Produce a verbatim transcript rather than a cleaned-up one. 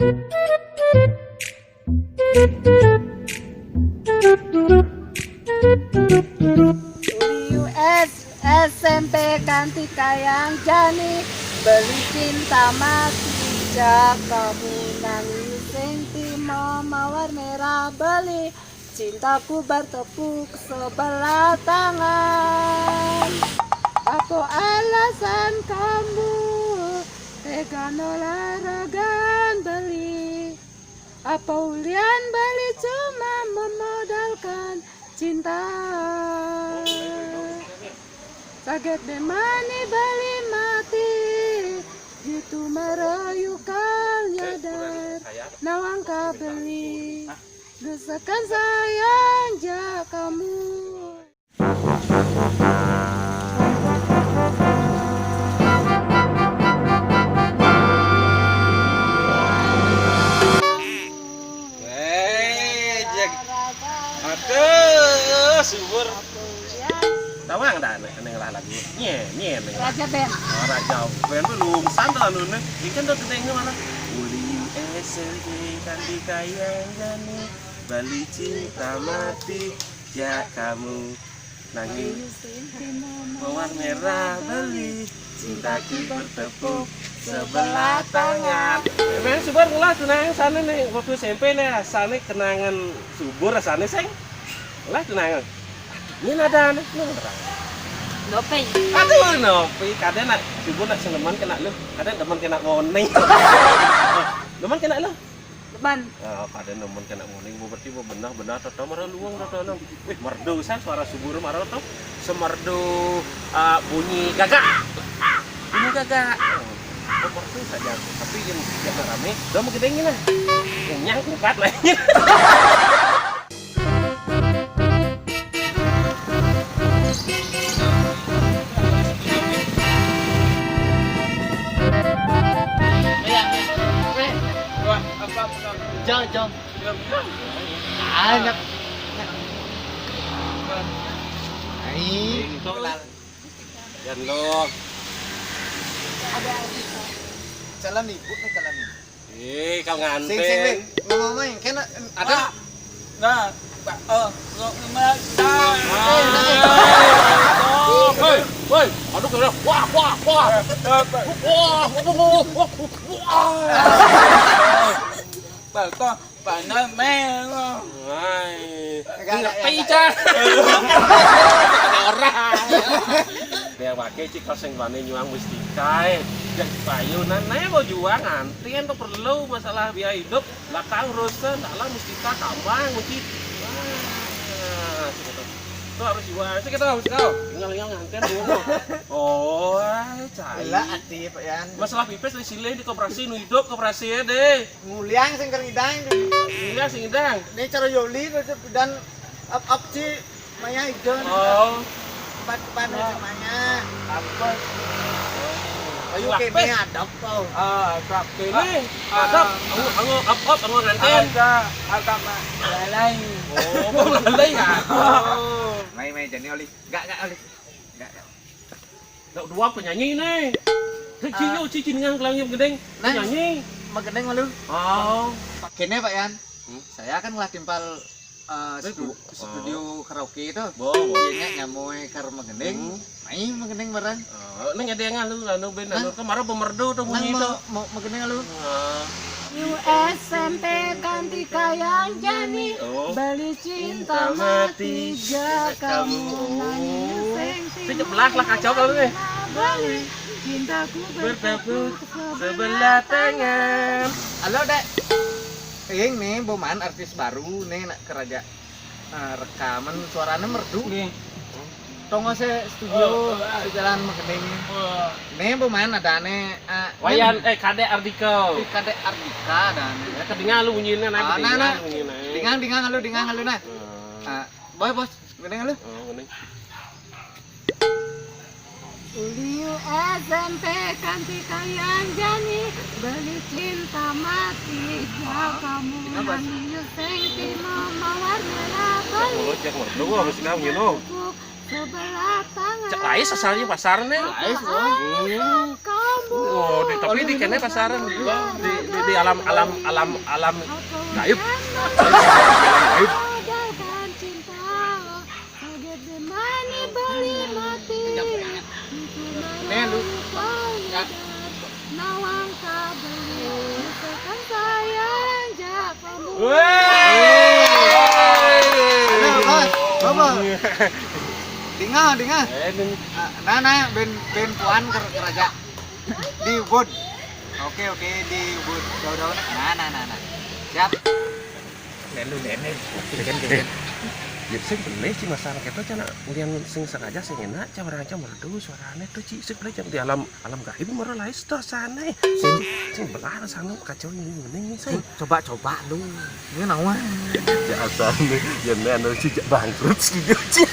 Uli S-, S M P kanti kayang jani, beli cinta mati, jak kamu nangis sing timo mawar merah, beli cintaku bertepuk sebelah tangan. Apa alasan kamu tega nolak ragan beli? Apa ulian beli cuma memodalkan cinta? Saget demani beli mati, gitu merayukan nyadar nawang kabeli. Gesekan sayang jak kamu. Weh, Jack. Aduh, subur. Tawang dah, neng, neng lah lagu. Nye, nye, neng lah. Raja Band. Oh, Raja Band tuh lungsan tuh anu nih. Ini kan tuh gedenya mana? Uli S M P kanti kayang jani, beli cinta mati, jak kamu nangis mawar merah, beli cintaku bertepuk sebelah tangan. Emang subur ulah tunangan sana nih, waktu S M P nih, sana kenangan subur sana, seng. Ulah tunangan. Ini ada nih, ini terang. Nopi. Aduh, Nopi, kadang nak subur nak seneman kena lu, kadang teman kena moning. Teman kena lu. Ban. Ah, kadang nemen kena moning, bu berarti bu benah, benah, toto, marah luang, toto, nang. Wih, merdu, sa, suara subur, marah, tuh. Semerdu, ah, bunyi gagak. Bunyi gagak. Oh, merdu saja. Tapi yang tidak rame, udah mau gedengin lah. Kenyang, kukat lah. Jang, jang. Anak. Ai. Yan lo. Calon ibu nih, calon ibu. Eh, kau nganten. Sing, sing, sing. Ngomong, main. Kena ada. Nah, Pak, eh, lo ngemas. Hei, hei, aduh, kena. Wah, wah, wah. Wah, wah, wah, wah, wah. Pak, kok Panas melo. Hai. Ngerti, Cah? Orang. Dia pakai cik sing bane nyuang mustika, eh. Jadi payu, nah, nah, mau juang, antrian tuh perlu masalah biaya hidup, belakang rusen, dalam mustika, tambang, musik. Wah, gitu. Tuh harus juang, sih kita harus tahu. Tinggal yang nganten dulu. Oh, cai. Lah, ati, Pak Yan. Masalah pipis, silih di koperasi, nu hidup koperasi ya deh. Nguliang sing keur ngidang. Nguliang sing ngidang. Ini cara Yoli dan up up ci Maya ijon. Oh. Empat depan sama Maya. Apa? Ayo kene adep kau. Ah, tak kene. Adep. Angu, angu, up up, angu nganten. Ada, ada mak lalai. Oh, mau lalai ya. Oh. Mai, mai, jadi Oli. Enggak, enggak, Oli. Enggak, enggak. Dok dua penyanyi nih. Cik, cik, yo, cik, cik, dengan kelang yang gedeng. Nah, penyanyi. Magendeng malu. Oh. Kene, Pak Yan. Hmm? Saya kan ngelah timpal, eh, stu-, studio karaoke itu. Bo, bo. Iya, nyamoy kar magendeng. Hmm. Main magendeng bareng. Oh, ini ada yang anu, anu band, anu, kemarin pemerdu tuh bunyi itu. Mau, mau magendeng lu. Nah. U S M P kanti kayang jani, oh. Beli cinta mati, ja kamu nangis sing. Sing jeblak lah, kacau kalau nih. Beli cintaku bertepuk sebelah tangan. Halo, Dek. Ing nih, boman artis baru nih, nak keraja. Nah, rekaman suaranya merdu. Nggih. Tonggo se studio. Oh, oh, ah. Sejalan magendeng. Oh. Nih, boman ada nih, ah, Wayan, eh, Kadek Ardika. Eh, Kadek Ardika dan ya, kedengar lu bunyinya, nah, ah, nah, kedengar nah. Bunyinya. Dengang, dengang lu, dengang lu, nah. Hmm. Ah, boy, bos, kedengar lu. Oh, ini. Uli S M P kanti kayang jani, beli cinta mati, ja kamu nangis sing timo mawar merah beli. Cek mulut, cek merdu, harus kamu, you know. Sebelah tangan. Cek lais asalnya pasar nih. Lais, boy. Hmm. Kau Oh, di, tapi di kéné pasaran di, di, di alam alam alam alam gaib. Alam gaib. Nih lu. Ya. Wéh. Aduh, Bos, Bos. Dengar, dengar. Nah, nah, band, band Puan ker-, keraja di Ubud. Oke, oke, di Ubud. Jauh-jauh. Nah, nah, nah, nah. Siap. Lalu nenek. Degen, degen. Ya sing bener sih masalah kita cana ulian sing sengaja sing enak, cang orang cang merdu suarane tuh, Ci, sing bener, cang di alam, alam gaib mara lain to sana. Sing, sing belah sana kacau ini, ini, sing. Coba-coba lu. Ini naon? Ya asal nih, ya nih anu sih bangkrut sih dia, Ci.